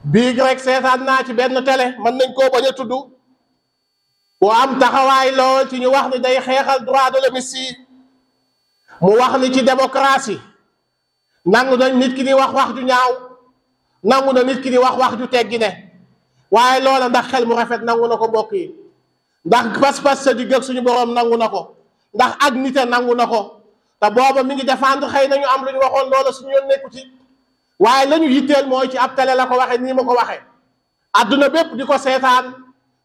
biig rek seetaan naa ci benn télé mën nañ koo bañ a tudd ku am taxawaay lool ci ñu wax ni day xeexal droit de l'homme yi mu wax ni ci démocratie nangu nañ nit ki di wax wax ju ñaaw nangu na nit ki di wax wax ju teggi ne waaye loola ndax xel mu rafet nangu na ko mbokk yi ndax pas-pas sa digg ak suñu boroom nangu na ko ndax ak nite nangu na ko te booba mi ngi défendre xëy nañu am lu ñu waxoon loola suñu yoon nekku ci waaye la ñu yitteel mooy ci ab télé la ko waxee nii ma ko waxee adduna bépp di ko seetaan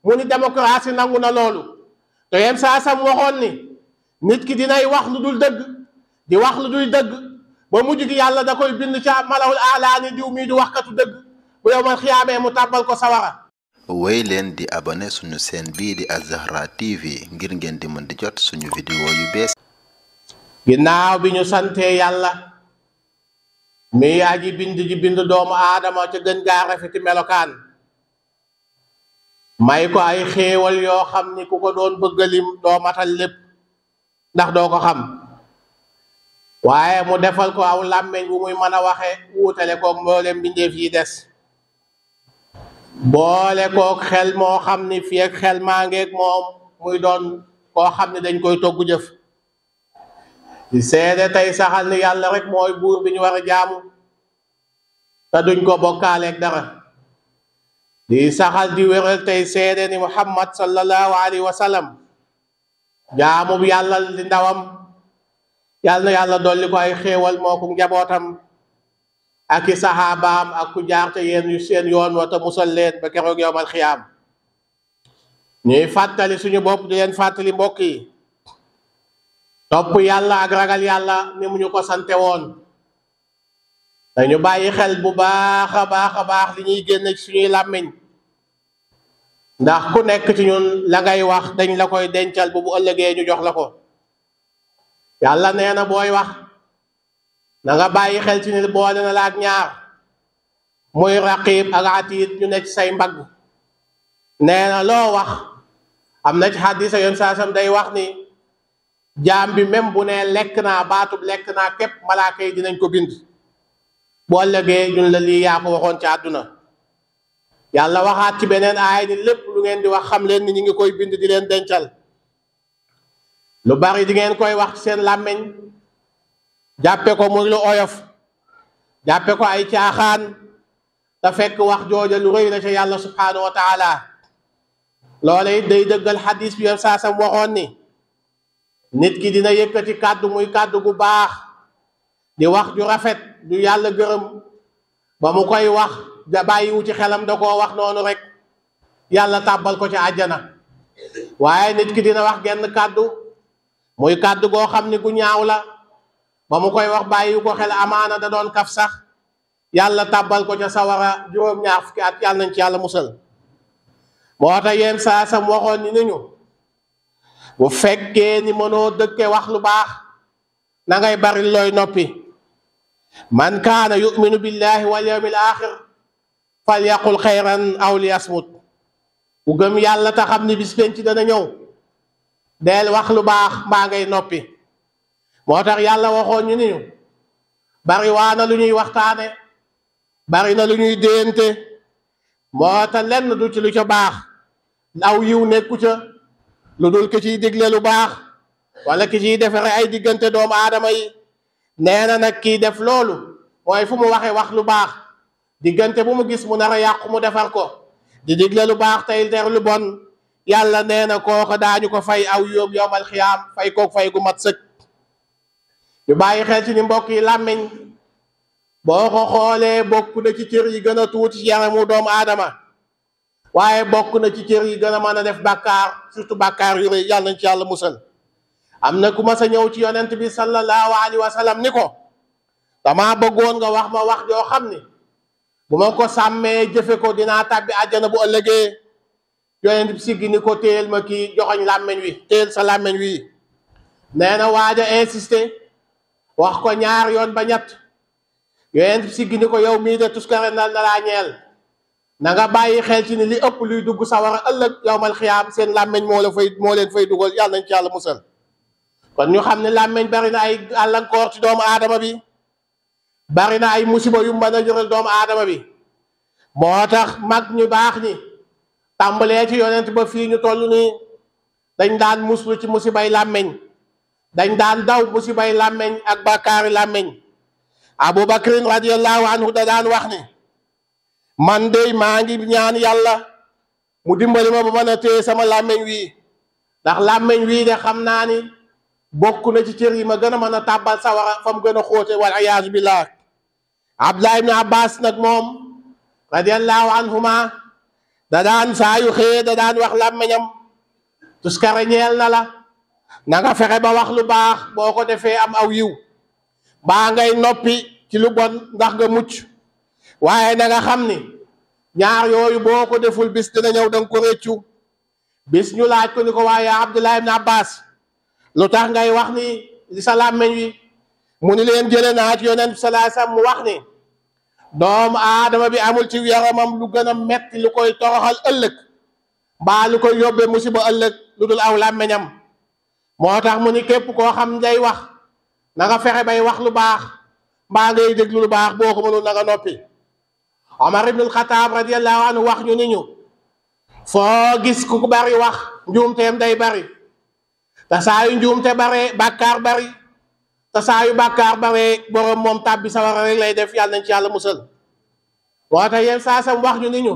mu ni démocratie nangu na loolu te yenn saa sam waxoon ni nit ki dinay wax lu dul dëgg di wax lu dul dëgg ba mujj gi yàlla da koy bind ca malawul aalaani diw mii di waxkatu dëgg bu yow man xiyaamee mu tàbbal ko sawara. woy leen di abonné suñu chaîne bii di Al-Zahra TV ngir ngeen di mën di jot suñu vidéo yu bees. ginnaaw bi ñu santee yàlla mi aji bind ji bind doomu aadama ca gën gaa rafeti melokaan may ko ay xéewal yoo xam ni ku ko doon bëggalim doo matal lépp ndax doo ko xam waaye mu defal ko aw làmmeñ bu muy mën a waxe wuutale koog mboolem mbindeef yi des boole koog xel moo xam ni fii ak xel maa ngeeg moom muy doon koo xam ni dañ koy togg jëf di seede tey saxal ni yàlla rek mooy buur bi ñu war a jaamu te duñ ko bokkaaleeg dara di saxal di wéral tey seede ni muhammad sallallahu alayhi wa sallam jaamu bi yàlla di ndawam yàlla na yàlla dolli ko ay xéewal moo ko njabootam ak i saxaabaam ak ku jaar te yéen yu seen yoon wa te musal leen ba keroog yowmal xiyaam ñuy fàttali suñu bopp di leen fàttali mbokk yi topp yàlla ak ragal yàlla ni mu ñu ko sante woon dañu bàyyi xel bu baax a baax li ñuy génn ci suñuy làmmiñ ndax ku nekk ci ñun la ngay wax dañ la koy dencal bu ëllëgee ñu jox la ko yàlla nee na booy wax na nga bàyyi xel ci ni boole na la ak ñaar muy raqib ak atiid ñu ne ci say mbagg nee na loo wax am na ci xadisa yoon saasam day wax ni jaam bi même bu ne lekk naa baatub lekk naa képp malaaka yi dinañ ko bind bu ëllëgee ñun la lii yaa ko waxoon ci àdduna yàlla waxaat ci beneen aay ni lépp lu ngeen di wax xam leen ni ñu ngi koy bind di leen dencal lu bari di ngeen koy wax ci seen làmmiñ jàppe ko muy lu oyof jàppe ko ay caaxaan te fekk wax jooja lu rëy la ca yàlla subhanahu wa taala loola it day dëggal xadis bi yoon saasam waxoon ni nit ki dina yëkkati kàddu muy kàddu gu baax di wax ju rafet du yàlla gërëm ba mu koy wax da bàyyiwu ci xelam da koo wax noonu rek yàlla tàbbal ko ci àjjana waaye nit ki dina wax genn kàddu muy kàddu goo xam ni gu ñaaw la ba mu koy wax bàyyiwu ko xel amaana da doon kaf sax yàlla tàbbal ko ca sawara juróom-ñaar fukki at yàlla nañ ci yàlla musal moo tax yéen saa sam waxoon ni ñu bu fekkee ni mënoo dëkke wax lu baax na ngay bari looy noppi man kaana yuminu billahi wal yawmil axir falyaqul xayran aw liyasmut bu gëm yàlla te xam ni bis penc dana ñëw del wax lu baax mbaa ngay noppi moo tax yàlla waxoon ñu ni ñu bari waana lu ñuy waxtaane bari na lu ñuy déente moo tax lenn du ci lu ca baax aw yiw nekku ca lu dul ki ciy digle lu baax wala ki ciy defare ay diggante doomu aadama yi nee na nag kii def loolu mooy fu mu waxee wax lu baax diggante bu mu gis mu nar a yàqu mu defar ko di digle lu baax tey ter lu bon yàlla nee na kooko daañu ko fay aw yóom yowmal xiyaam fay kook fay gu mat sëkk ñu bàyyi xel ci ni mbokk yi làmmiñ boo ko xoolee bokk na ci cër yi gën a tuuti ci yaramu doomu aadama waaye bokk na ci cër yi gën a mën a def bàkkaar surtout bàkkaar yu rëy yàlla nañ ci yàlla musal am na ku mas a ñëw ci yonent bi sallallahu alayhi wa sallam ni ko dama bëggoon nga wax ma wax joo xam ni bu ma ko sàmmee jëfe ko dinaa tàbbi àjjana bu ëllëgee yonent bi siggi ni ko téyel ma kii joxoñ làmmeñ wi téyel sa làmmeñ wi nee na waaja insisté wax ko ñaar yoon ba ñett yonent bi siggi ni ko yow mii de tuskare na laa ñeel na nga bàyyi xel ci ni li ëpp luy dugg sawara ëllëg yowmal xiyaam seen làmmeñ moo leen fay dugal yàlla nañ ci yàlla musal kon ñu xam ne làmmeñ bari na ay àllankoor ci doomu aadama bi bari na ay musiba yu mën a jëral doomu aadama bi moo tax mag ñu baax ñi tàmbalee ci yonent ba fii ñu toll nii dañ daan muslu ci musibay làmmeñ dañ daan daw musibay làmmeñ ak bàkkaari làmmeñ Abu Bakrin radiyallahu anhu da daan wax ni man dey maa ngi ñaan yàlla mu dimbali ma ba mën a téye sama làmmeñ wii ndax làmmeñ wii de xam naa ni bokk na ci cër yi ma gën a mën a tàbbal sawara fa mu gën a xóote wal iyaazu billah Abdullah ibn Abbas nag moom radiyallahu anhuma da daan saa yu xëyee da daan wax làmmeñam tuskare ñeel na la na nga fexe ba wax lu baax boo ko defee am aw yiw baa ngay noppi ci lu bon ndax nga mucc waaye na nga xam ni ñaar yooyu boo ko deful bis dina ñëw danga ko réccu bis ñu laaj ko ni ko waaye Abdullah ibn Abbas lu tax ngay wax ni li sa làmmeñ wi mu ni leen jële naa ci yonent bi sallallahu alayhi wasallam mu wax ni doomu aadama bi amul ci yaramam lu gën a metti lu koy toroxal ëllëg mbaa lu koy yóbbee musiba ëllëg lu dul aw làmmeñam moo tax mu ni képp koo xam ngay wax na nga fexe bay wax lu baax mbaa ngay déglu lu baax boo ko mënul na nga noppi Omar ibnul Xataab radiyallahu anhu wax ñu ni ñu foo gis ku bari wax njuumteem day bari te saa yu njuumte bare bàkkaar bari te saa yu bàkkaar bare borom moom tàbbi sawara rek lay def yàlla nañ ci yàlla musal moo tax yéen saa sam wax ñu ni ñu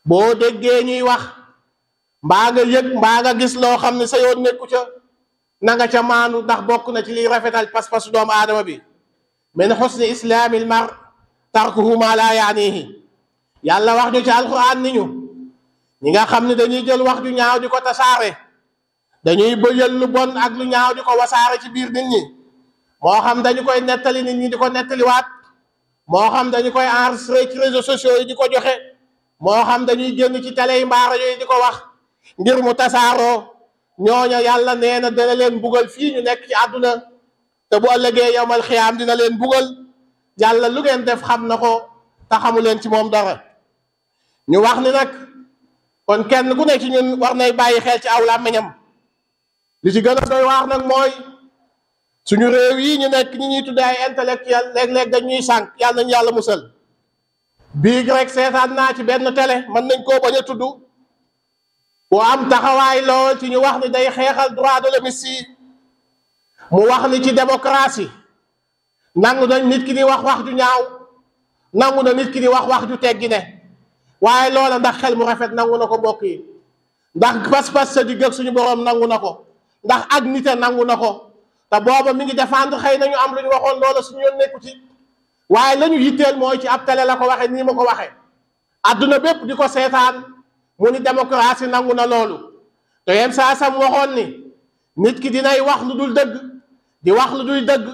boo déggee ñuy wax mbaa nga yëg mbaa nga gis loo xam ne sa yoon nekku ca na nga ca maanu ndax bokk na ci liy rafetal pas-pasu doomu aadama bi min xusni islaamil mar tarkuhu ma la yaanihi yàlla wax ñu ci alquran ni ñu ñi nga xam ne dañuy jël wax ju ñaaw di ko tasaare dañuy bëjal lu bon ak lu ñaaw di ko wasaare ci biir nit ñi moo xam dañu koy nettali nit ñi di ko nettaliwaat moo xam dañu koy enregistré ci réseaux sociaux yi di ko joxe moo xam dañuy génn ci télé yi mbaa rajo yi di ko wax ngir mu tasaaroo ñooña yàlla nee na dana leen bugal fii ñu nekk ci àdduna te bu ëllëgee yawmal xiyaam dina leen bugal yàlla lu ngeen def xam na ko te xamu leen ci moom dara ñu wax ni nag kon kenn ku ne ci ñun war nay bàyyi xel ci aw làmmiñam li ci gën a doy waar nag mooy suñu réew yi ñu nekk ñi ñuy tuddee ay intellectuel léeg-léeg dañuy sànq yàlla nañu yàlla musal biig rek seetaan naa ci benn télé mën nañ koo bañ a tudd bu am taxawaay lool ci ñu wax ni day xeexal droit de l'homme yi mu wax ni ci démocratie nangu nañ nit ki di wax wax ju ñaaw nangu na nit ki di wax wax ju teggi ne waaye loola ndax xel mu rafet nangu na ko mbokk yi ndax pas-pas sa digg ak suñu boroom nangu na ko ndax ak nite nangu na ko te booba mi ngi défendre xëy nañu am lu ñu waxoon loola suñu yoon nekku ci waaye la ñu yitteel mooy ci ab télé la ko waxee nii ma ko waxee adduna bépp di ko seetaan mu ni démocratie nangu na loolu te yem saa sam waxoon ni nit ki dinay wax lu dul dëgg di wax lu dul dëgg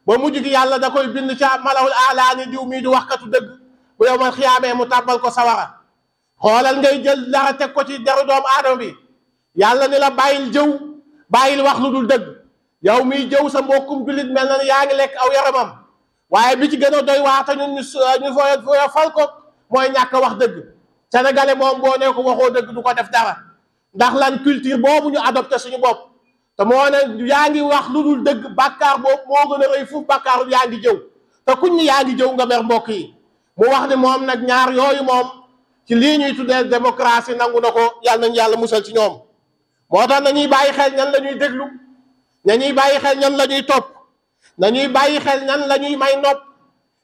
ba mujj gi yàlla da koy bind ca malawul aalaani diw mii di waxkatu dëgg bu yow man xiyaamee mu tàbbal ko sawara xoolal ngay jël dara teg ko ci deru doomu aadama bi yàlla ni la bàyyil jëw bàyyil wax lu dul dëgg yow miy jëw sa mbokkum jullit mel na ni yaa ngi lekk aw yaramam waaye bi ci gën a doy waar te ñun ñu fal ko mooy ñàkk wax dëgg sénégalais moom boo nee ko waxoo dëgg du ko def dara ndax lan culture boobu ñu adopté suñu bopp te moo ne yaa ngi wax lu dul dëgg bàkkaar boobu moo gën a rëy fuuf bàkkaaru yaa ngi jëw te kuñ ni yaa ngi jëw nga mer mbokk yi mu wax ni moom nag ñaar yooyu moom ci lii ñuy tuddee démocratie nangu na ko yàlla nañu yàlla musal ci ñoom moo tax nañuy bàyyi xel ñan la ñuy déglu nañuy bàyyi xel ñan la ñuy topp nañuy bàyyi xel ñan la ñuy may nopp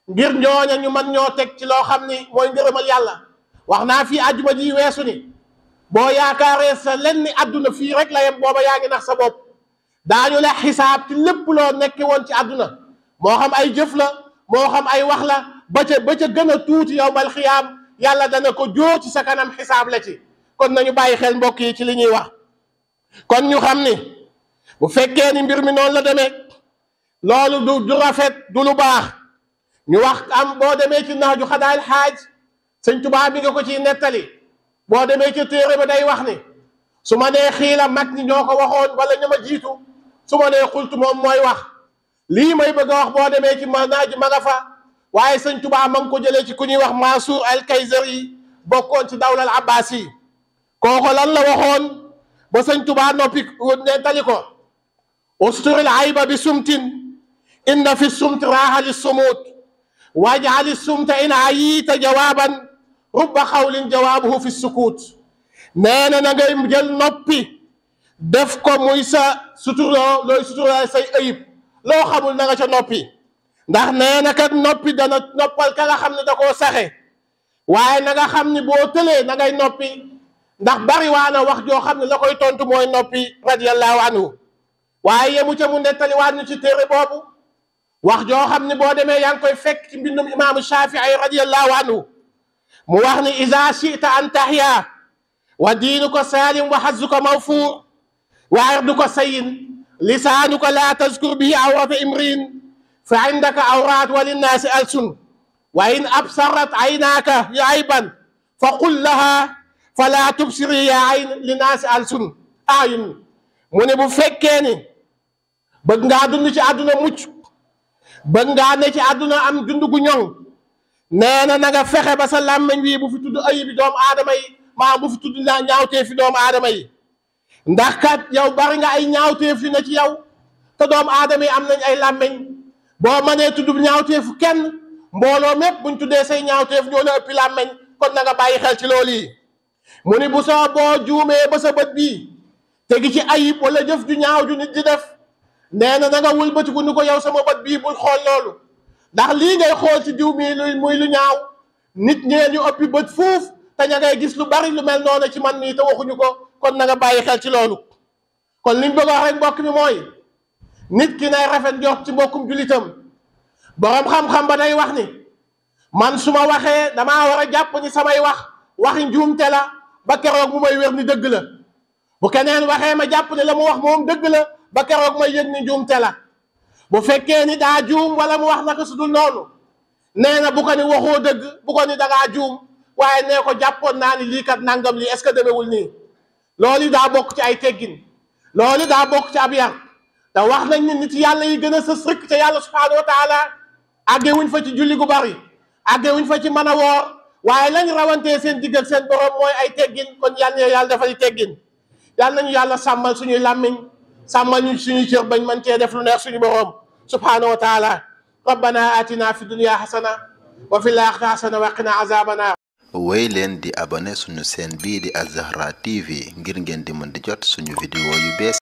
ngir ñooña ñu mën ñoo teg ci loo xam ni mooy ngërëmal yàlla wax naa fii àjjuma ji weesu ni boo yaakaaree sa len ni àdduna fii rek la yem booba yaa ngi nax sa bopp daañu la xisaab ci lépp loo nekke woon ci àdduna moo xam ay jëf la moo xam ay wax la ba ca gën a tuuti yawmal xiyaam yàlla dana ko jóor ci sa kanam xisaab la ci kon nañu bàyyi xel mbokk yi ci li ñuy wax kon ñu xam ni bu fekkee ni mbir mi noonu la demee loolu du rafet du lu baax ñu wax am boo demee ci nax ju xadaal xaaj sëñ Tuubaa bi nga ko ciy nettali boo demee ci téere ba day wax ni su ma nee xiila mag ñi ñoo ko waxoon wala ñu ma jiitu su ma nee xultu moom mooy wax lii may bëgg a wax boo demee ci naaj ma nga fa waaye sëñ Tuubaa ma ngi ko jëlee ci ku ñuy wax Mansour al-Kaysari bokkoon ci dawlal Abbasi kooko lan la waxoon ba sëñ Tuubaa noppi nettali ko usturil ayba bi sumtin inna fi sumti raaxa li sumut wajali sumta in ayita jawaban rubba xawlin jawaabuhu fi sukut nee na ngay jël noppi def ko muy sa suturoo looy suturoo say ayib loo xamul na nga ca noppi ndax nee na kat noppi dana noppal ka nga xam ne da koo saxe waaye na nga xam ni boo tëlee na ngay noppi ndax bari waana wax joo xam ne la koy tontu mooy noppi radiyallahu anhu waaye yemu ca mu nettaliwaat ñu ci téere boobu wax joo xam ne boo demee yaa ngi koy fekk ci mbindum imaamu Shafii radiyallahu anhu mu wax ni iza shi'ta an tahya wa diinuka salim wa hazzuka mawfur wa irduka sayyin lisaanuka la tazkur bihi awrata imrin fa indaka awrat wa linnaasi alsun wa in absarat aynaaka ayban fa qul laha fala tubsiri ya ayn linnaasi alsun ayun mu ne bu fekkee ni bëgg ngaa dund ci àdduna mucc bëgg ngaa ne ci àdduna am dund gu ñoŋ nee na nga fexe ba sa làmmiñ wi bu fi tudd ayibi doomu aadama yi maa bu fi tudd ñaawteefi doomu aadama yi ndax kat yow bari nga ay ñaawteef yu ne ci yow te doomu aadama yi am nañ ay làmmiñ boo mënee tudd ñaawteefu kenn mbooloo mépp buñ tuddee say ñaawteef ñoo la ëppi làmmiñ kon na nga bàyyi xel ci loolu yi mu ni bu soo boo juumee ba sa bët bii tegi ci ayib wala jëf ju ñaaw ju nit di def nee na nga wëlbatiku ni ko yow sama bët bii bul xool loolu ndax lii ngay xool ci diw mii muy lu ñaaw nit ñee ñu ëppi bët fuuf te ña ngay gis lu bari lu mel noonu ci man nii te waxuñu ko kon na nga bàyyi xel ci loolu kon liñ bëgg wax rek mbokk mi mooy nit ki nay rafet jox ci mbokkum julitam borom xam-xam ba day wax ni man su ma waxee damaa war a jàpp ni samay waxi njuumte la ba keroog mu may wér ni dëgg la bu keneen waxee ma jàpp ne la mu wax moom dëgg la ba keroog may yëg ni njuumte la bu fekkee ni daa juum wala mu wax naka su dul noonu nee na bu ko ni waxoo dëgg bu ko ni dangaa juum waaye nee ko jàppoon naa ni lii kat nangam lii est-ce que demewul nii loolu daa bokk ci ay teggin loolu daa bokk ci ab yar te wax nañ ni nit yàlla yi gën a sës rëkk ca yàlla subhaanahu wa taala àggewuñ fa ci julli gu bari àggewuñ fa ci mën a woor waaye lañ rawantee seen digg ak seen borom mooy ay teggin kon yàlla dafa di teggin yàlla nañu yàlla sàmmal suñuy làmmiñ sàmmal ñu suñuy cër bañ mën cee def lu neex suñu borom subhaanahu wa taala rabbana atina fi dunya hasana wa fil akhirati hasana wa qina azabana wéy leen di abonné suñu chaîne bii di Az-Zahra TV ngir ngeen di mën di jot suñu vidéo yu bees